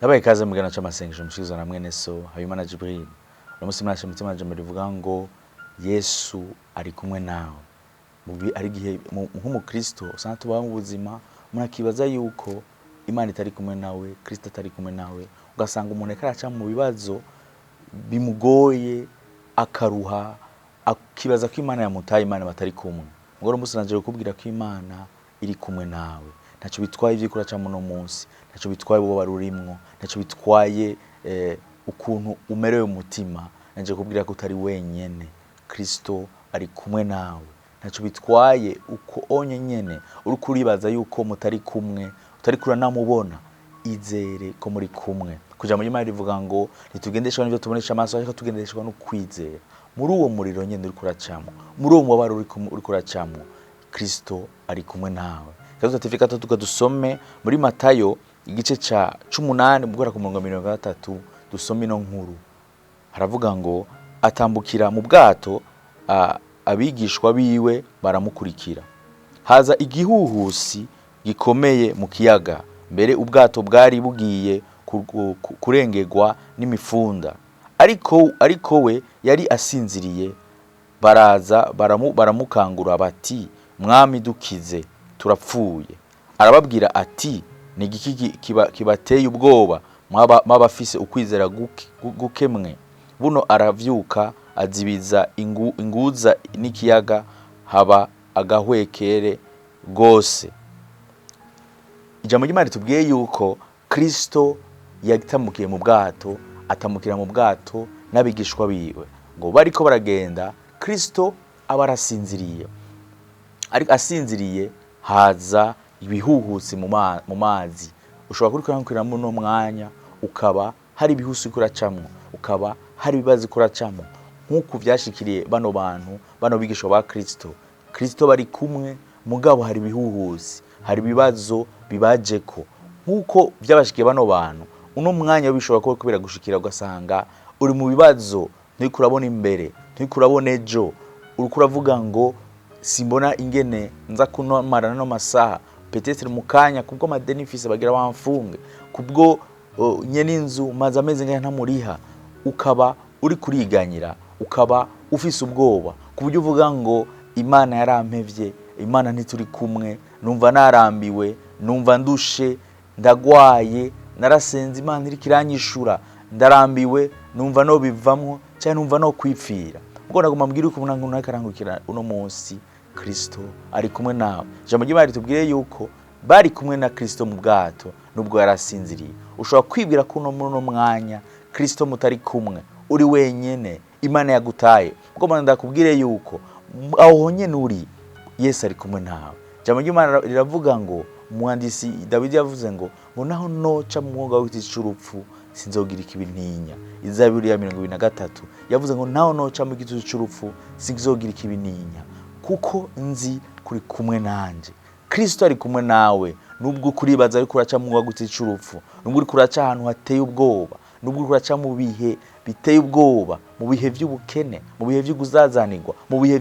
Ndabaye ikaze mu kiganiro c'amasengesho mushikirizwa na mwene so Habimana Jibril. Uno musi mwashe mutima jambo rivuga ngo Yesu ari kumwe nawe. Mubi ari gihe nk'umukristo usanga tubaho mu buzima umuntu akibaza yuko Imana itari kumwe nawe, Kristo atari kumwe nawe, ugasanga umuntu ariko araca mu bibazo bimugoye akaruha akibaza ko Imana yamutaye, Imana batari kumwe. Ngo uno musi naje kukubwira ko Imana iri kumwe nawe. Ntacyo bitwaye ivyo uriko uracamwo uno munsi, ntacyo bitwaye ububabaro urimwo, ntacyo bitwaye ukuntu umerewe umutima. Naje kukubwira ko utari wenyene, Kristo ari kumwe nawe. Ntacyo bitwaye uko onye nyene uriko uribaza yuko mutari kumwe, utariko uranamubona, izere ko muri kumwe. Kuja muri Imana rivuga ngo ntitugendeshwa n'ivyo tubonesha amaso, ariko tugendeshwa no kwizera. Muri uwo muriro nyene uriko uracamwo, muri uwo mubabaro uriko uracamwo, Kristo ari kumwe nawe. Kazoza TV gatatu dusome muri Matayo igice ca 18 guhera ku murongo 30, dusome ino nkuru. Haravuga ngo atambukira mu bwato, abigishwa biwe baramukurikira. Haza igihuhusi gikomeye mu kiyaga, mbere ubwato bwari bugiye kurengerwa n'imifunda, ariko we yari asinziriye. Baraza baramukangura bati Mwami dukize turapfuye. Arababwira ati ni igiki kibateye ubwoba mwabafise ukwizera guke mwe? Buno aravyuka azibiza inguza n'ikiyaga, haba agahwekere gose. Ijambo ry'Imana ritubwiye yuko Kristo yatamukiye mu bwato, atamukira mu bwato n'abigishwa biwe. Ngo bariko baragenda, Kristo aba arasinziriye. Ariko asinziriye haza ibihuhusi mu mazi. Ushobora kurikora muri uno mwanya ukaba hari ibihusi uriko uracamwo, ukaba hari ibibazo uriko uracamwo, nk'uko vyashikiriye bano bantu, bano bigishwa ba Kristo. Kristo bari kumwe, mugabo hari ibihuhusi, hari ibibazo bibajeko. Nk'uko vyabashikiye bano bantu, uno mwanya bishobora kuba biragushikira ugasanga uri mu bibazo, nturiko urabona imbere, nturiko urabona ejo, uriko uravuga ngo simbona ingene nza kunomara no masaha, peut-être mu kanya kubwo amadeni mfise bagira bamfunge, kubwo nyene inzu maze amezi ngaya ntamuriha, ukaba uri kuriganyira, ukaba ufise ubwoba ku buryo uvuga ngo Imana yarampevye, Imana ntituri kumwe, numva narambiwe, numva ndushe, ndagwaye, narasenze Imana iriko iranyishura, ndarambiwe, numva no bivamwo cyangwa numva no kwipfira. Ubwo nagomba mbwira uko umuntu ariko arangurukira uno munsi, Kristo ari kumwe nawe. Ijambo ry'Imana ritubwiye yuko bari kumwe na Kristo mu bwato nubwo yarasinziriye. Ushobora kwibwira ko uno muri uno mwanya Kristo mutari kumwe, uri wenyene, Imana yagutaye. Ubwo mbona ndakubwire yuko aho honyene uri, Yesu ari kumwe nawe. Ijambo ry'Imana riravuga ngo umwandisi Dawidi yavuze ngo naho noca mu mwonga w'igiti c'urupfu sinzogira ikibi ntinya. Izaburi ya 23 yavuze ngo naho noca mu giti c'urupfu sinzogira ikibi ntinya, kuko nzi kuri kumwe nanje. Kristo ari kumwe nawe nubwo kuribaza ariko uraca mu mwonga w'igiti c'urupfu, nubwo uriko uraca ahantu hateye ubwoba, nubwo uriko uraca mu bihe biteye ubwoba, mu bihe vy'ubukene, mu bihe vy'uguzazanirwa, mu bihe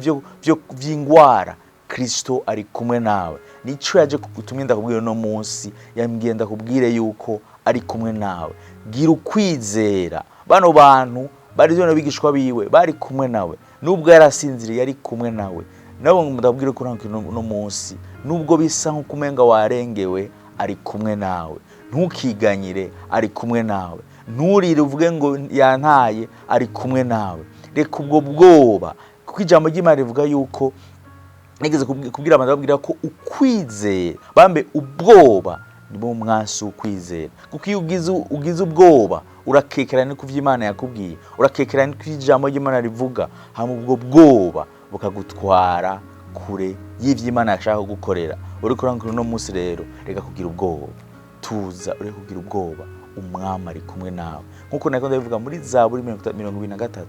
vy'ingwara, Kristo ari kumwe nawe. Nico yaje kugutumye ndakubwira uno munsi, yambwiye ndakubwire yuko ari kumwe nawe. Gira ukwizera. Bano bantu bari bano bigishwa biwe bari kumwe nawe, nubwo yarasinziriye yari kumwe nawe. Nabo ndabwire ko uno munsi nubwo bisa nko kumenga warengewe, ari kumwe nawe. Ntukiganyire, ari kumwe nawe. Nturire uvuge ngo yantaye, ari kumwe nawe. Reka ubwo bwoba, kuko ijambo ry'Imana rivuga yuko nigeze kubwira abantu babwira ko ukwizera bambe ubwoba ni mwansi ukwizera, kuko iyo ugize ubwoba urakekerana ku vy'Imana yakubwiye, urakekerana ku ijambo ry'Imana rivuga, hama ubwo bwoba bukagutwara kure y'ivy'Imana yashaka gukorera. Uriko urankura uno munsi rero, reka kugira ubwoba, tuza ureke kugira ubwoba, umwami ari kumwe nawe. Nkuko nariko ndabivuga muri Zaburi 23,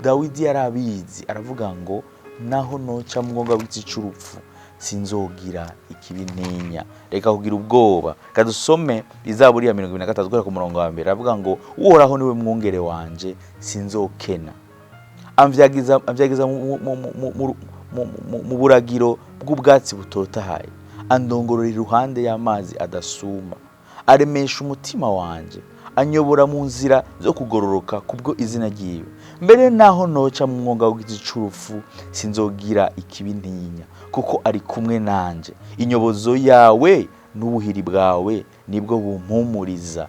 Dawidi yarabizi, aravuga ngo naho noca mu mwonga w'igiti c'urupfu sinzogira ikibi ntinya. Reka kugira ubwoba. Reka dusome Izaburi ya 23 guhera ku murongo wa mbere. Aravuga ngo Uhoraho niwe mwungere wanje sinzokena, amvyagiza mu buragiro bw'ubwatsi butotahaye, andongorora iruhande y'amazi adasuma, aremesha umutima wanje, Anyobora mu nzira zo kugororoka kubwo izina ryiwe. Mbere naho noca mu mwonga w'igiti c'urupfu, sinzogira ikibi ntinya, kuko ari kumwe nanje. Inyobozo yawe n'ubuhiri bwawe nibwo bumpumuriza.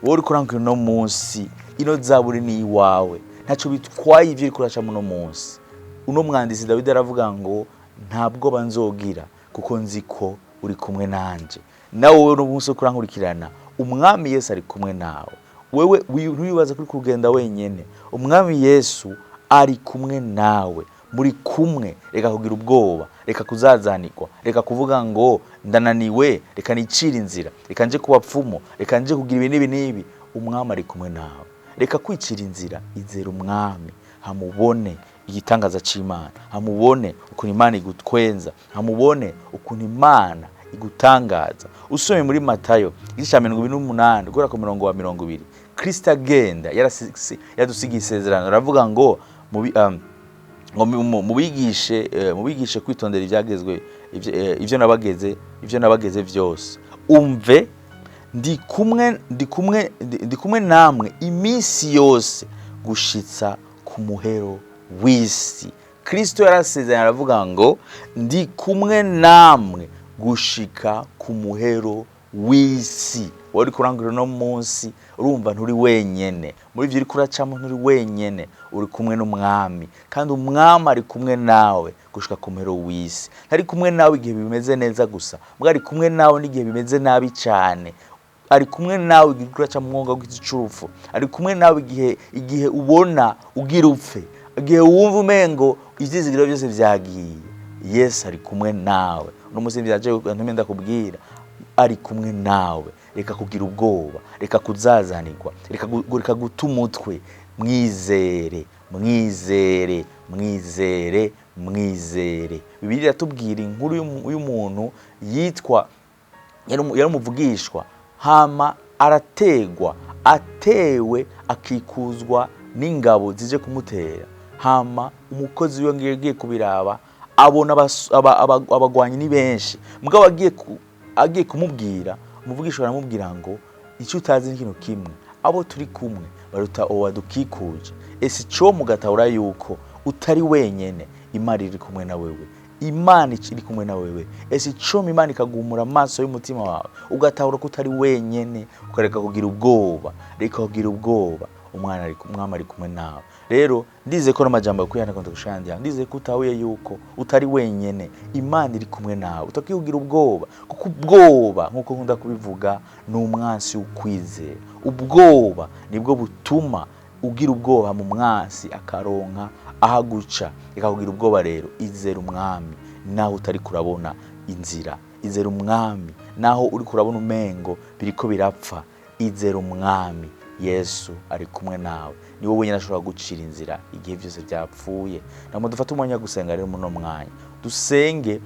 Wowe uriko urankira uno munsi, ino zaburi ni iwawe. Ntaco bitwaye ivyo uriko uracamo uno munsi. Uno mwanditsi Dawidi aravuga ngo nta bwoba nzogira, kuko nzi ko uri kumwe nanje. Nawe wowe uno munsi uriko urankurikirana, Umwami Yesu ari kumwe nawe. Wewe ntiwibaze ko uri kugenda wenyene. Umwami Yesu ari kumwe nawe, muri kumwe. Reka kugira ubwoba, reka kuzazanirwa, reka kuvuga ngo ndananiwe, reka nicire inzira, reka nje ku bapfumu, reka nje kugira ibi n'ibi n'ibi. Umwami ari kumwe nawe. Reka kwicira inzira, izera Umwami, hamubone igitangaza c'Imana, hamubone ukuntu Imana igutwenza, hamubone ukuntu Imana igutangaza. Usomye muri Matayo igice ca 28 guhera ku murongo wa 20, Kristo agenda yadusigiye isezerano, aravuga ngo ngo mubigishe kwitondera ivyagezwe, ivyo nabageze vyose. Umve, ndi kumwe namwe iminsi yose gushitsa ku muhero w'isi. Kristo yarasezeranye aravuga ngo ndi kumwe namwe gushika ku muhero w'isi. Wowe uriko urangira uno munsi, urumva nturi wenyene muri ivyo uriko uracamo, nturi wenyene, uri kumwe n'Umwami, kandi Umwami ari kumwe nawe gushika ku muhero w'isi. Ntari kumwe nawe igihe bimeze neza gusa, mbwa ari kumwe nawe n'igihe bimeze nabi cane. Ari kumwe nawe igihe uriko uraca mu mwonga w'igiti c'urupfu. Ari kumwe nawe igihe ubona ugira upfe, igihe wumva umengo ivyizigiro byose vyagiye. Yesu ari kumwe nawe. Uno munsi vyaje ntume ndakubwira, ari kumwe nawe. Reka kugira ubwoba, reka kuzazanirwa, reka guta umutwe. Mwizere, mwizere, mwizere, mwizere. Bibiliya iratubwira inkuru y'umuntu yitwa yari umuvugishwa, hama arategwa, atewe akikuzwa n'ingabo zije kumutera. Hama umukozi wiwe ngiye agiye kubiraba, abona abagwanyi ni benshi, mugabo agiye kumubwira, umuvugishwa aramubwira ngo icyo utazi ni ikintu kimwe, abo turi kumwe baruta uwo wadukikuje. Ese ico mugatahura yuko utari wenyene, Imana iri kumwe na wewe, Imana iri kumwe na wewe. Ese ico Imana ikagumura amaso y'umutima wawe, ugatahura ko utari wenyene, ukareka kugira ubwoba, reka kugira ubwoba. Umwami ari kumwe nawe. Rero ndize ko n'amajambo yakwiye nakunda gushangira, ndize ko utahuye yuko utari wenyene, Imana iri kumwe nawe, utakwiye kugira ubwoba, kuko ubwoba nkuko nkunda kubivuga ni umwansi w'ukwizera. Ubwoba nibwo butuma ugira ubwoba mu mwansi akaronka ahaguca. Reka kugira ubwoba rero, izera Umwami naho utari kurabona inzira, izera Umwami naho uri kurabona umengo biriko birapfa, izera Umwami Yesu ari kumwe nawe. Ni wowe wenyine ashobora gucira inzira igihe byose byapfuye. Ntabwo dufate umwanya wo gusenga rero muno mwanya dusenge.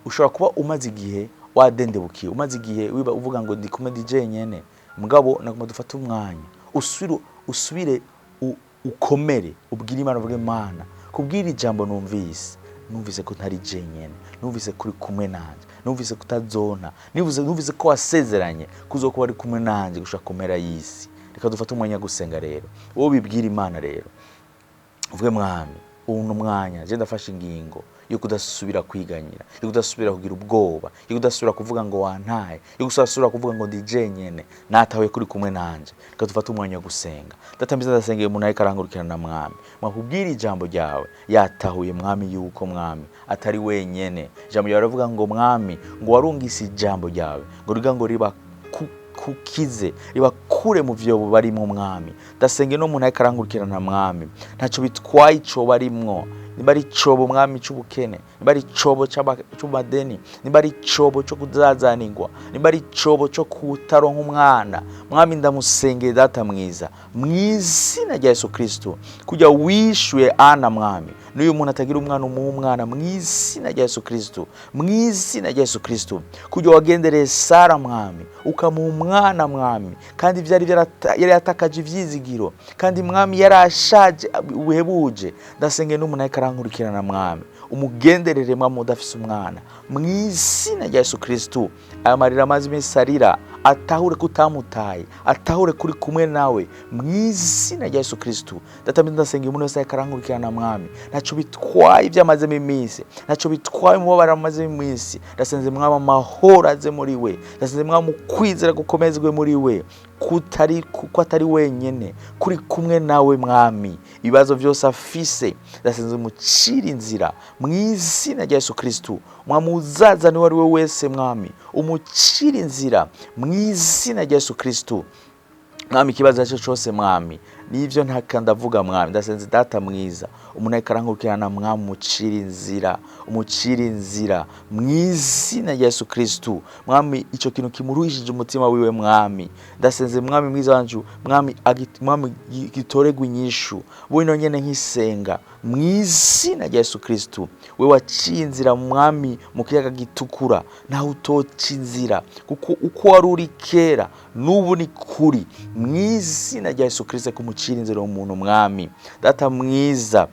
Ushobora kuba umaze igihe wadendebukiye, umaze igihe wiba uvuga ngo ndi kumwe ndi jenyene, mugabo nagomba dufate umwanya usubire ukomere, ubwire Imana, uvuge Imana, kubwira ijambo numvise, numvise ko ntari jenyene, numvise ko uri kumwe nanje, numvise ko utazona, numvise ko wasezeranye kuzokuba ari kumwe nanje gushika ku mpera y'isi. Reka dufate umwanya wo gusenga rero, wowe bibwira Imana rero, uvuge Mwami, uno mwanya je ndafashe ingingo yo kudasubira kwiganyira, yo kudasubira kugira ubwoba, yo kudasubira kuvuga ngo wantaye, yo kudasubira kuvuga ngo ndi jenyene, natahuye kuri kumwe nanje. Reka dufate umwanya wo gusenga. Data mwiza, ndasengeye umuntu ariko arangurukirana na Mwami, mwakubwira ijambo ryawe, yatahuye Mwami yuko Mwami atari wenyene. Ijambo ryawe rivuga ngo Mwami, ngo warungise ijambo ryawe ngo riga ngo riba kukize, ribakure mu vyobo barimwo. Mwami, ndasenge no muntu ariko arangurukirana Mwami, ntaco bitwaye ico barimwo, niba ari icobo Mwami c'ubukene, niba ari icobo c'amadeni, niba ari icobo co kuzazanirwa, niba ari icobo co kutaronka umwana, Mwami ndamusengeye Data mwiza, mw'izina rya Yesu Kristo, kujya wishuye Ana Mwami, n'uyu muntu atagira umwana umuha umwana mw'izina rya Yesu Kristo, mw'izina rya Yesu Kristo, kujya wagendereye Sara Mwami ukamuha umwana Mwami, kandi vyari yari yatakaje ivyizigiro, kandi Mwami yarashaje buhebuje. Ndasengeye n'umuntu ariko arankurikirana Mwami, umugenderere Mwami udafise umwana mw'izina rya Yesu Kristo. Aya marira amaze iminsi arira Atahure ko utamutaye, atahure kuri kumwe nawe mu izina rya Yesu Kristo. Data mwiza, ndasenga umuntu wese ariko arankurikirana, Mwami, ntacyo bitwaye ibyo amazemo iminsi, ntacyo bitwaye umubabaro amazemo iminsi. Ndasenze, Mwami, amahoro aze muri we. Ndasenze, Mwami, ukwizera gukomezwe muri we, kutari kuko atari wenyene, kuri kumwe nawe, Mwami. Ibibazo byose afise, ndasenze umucira inzira mu izina rya Yesu Kristo. Mwami, uzaza niwe ari we wese, Mwami, umucira inzira mu izina rya Yesu Kristo. Mwami, ikibazo cyo cyose, Mwami, nivyo ntaka ndavuga, Mwami, ndasenze, Data mwiza, umuntu ariko arankurikirana, Mwami, umucira inzira, umucira inzira mu izina rya Yesu Kristo. Mwami, ico kintu kimuruhishije umutima wiwe, Mwami, ndasenze, Mwami mwiza wanje, Mwami, Mwami, gitoregwe inyishu buno nyene nkisenga mu izina rya Yesu Kristo. We waciye inzira, Mwami, mu kiyaga Gitukura, nawe utoca inzira, kuko uko wari uri kera n'ubu ni kuri. Mu izina rya Yesu Kristo, kumucira inzira umuntu. Mwami Data mwiza,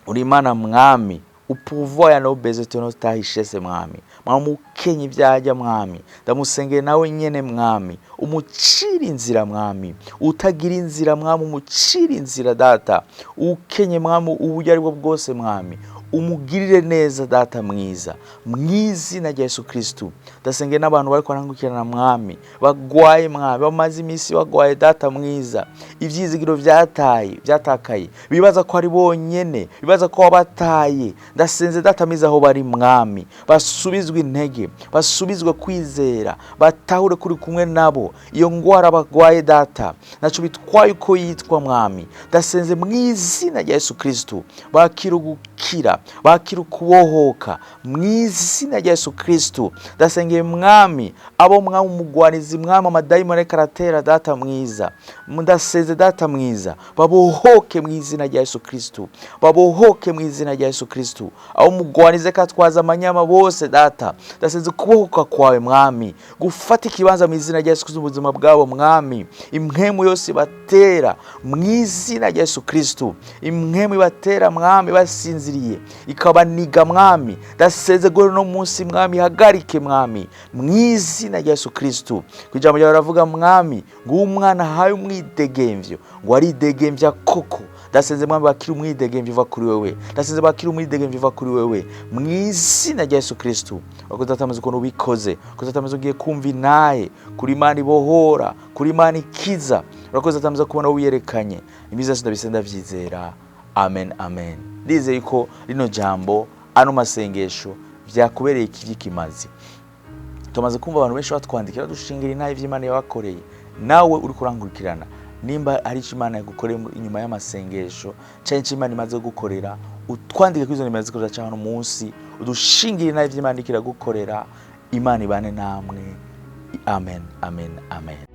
uri Imana, Mwami, upuvoya no besoin ta richesse. Mwami, Mwami, ukenye ivyajya, Mwami, ndamusengeye nawe nyene, Mwami, umucira inzira. Mwami, utagira inzira, Mwami, umucira inzira. Data, ukenye, Mwami, uburyo aribwo bwose, Mwami, umugirire neza, Data mwiza, mu izina rya Yesu Kristo. Ndasengeye n'abantu bariko barangukirana, Mwami, bagwaye, Mwami, bamaze iminsi bagwaye. Data mwiza, ivyizigiro vyataye, vyatakaye, bibaza ko ari bonyene, bibaza ko wabataye. Ndasenze, Data mwiza, aho bari, Mwami, basubizwe intege, basubizwe kwizera, batahure kuri kumwe nabo. Iyo ngwara bagwaye, Data, naco bitwaye uko yitwa, Mwami, ndasenze mu izina rya Yesu Kristo, bakira ugukira, bakira ukubohoka mu izina rya Yesu Kristo. Ndasengeye, Mwami, abo, Mwami, umugwanizi, Mwami, amadayimoni ariko aratera. Data mwiza, ndasenze, Data mwiza, babohoke mu izina rya Yesu Kristo, babohoke mu izina rya Yesu Kristo. Abo umugwanizi ariko atwaza amanyama bose, Data, ndasenze kubohoka kwawe, Mwami, gufata ikibanza mu izina rya Yesu Kristo ubuzima bwabo. Mwami, impwemu yose ibatera mu izina rya Yesu Kristo, impwemu ibatera, Mwami, basinziriye, ikabaniga, Mwami, ndasenze guhera uno munsi, Mwami, ihagarike, Mwami, mu izina rya Yesu Kristo. Ku ijambo ryawe baravuga, Mwami, ngo umwana ahaye umwidegemvyo ngo aridegemvya koko. Ndasenze, Mwami, bakira umwidegemvyo uva kuri wewe. Ndasenze bakira umwidegemvyo uva kuri wewe mu izina rya Yesu Kristo. Wakoze, Data mwiza, ukuntu ubikoze. Wakoze, Data mwiza, ugiye kumva inaye kuri Imana ibohora, kuri Imana ikiza. Urakoze, Data mwiza, kubona wiyerekanye imizi yose. Ndabise ndavyizera, amen, amen. Ndizeye ko rino jambo, ano masengesho vyakubereye ikimazi. Tumaze kumva abantu benshi batwandikira, dushingira intahe ivy'Imana yabakoreye. Nawe uri kurangurikirana, nimba hari icyo Imana yagukoreye inyuma y'amasengesho canke icyo Imana imaze gukorera, utwandike kuri izo nimero zikorera cyangwa hano munsi, udushingire intahe ivy'Imana iriko iragukorera. Imana ibane namwe. Amen, amen, amen.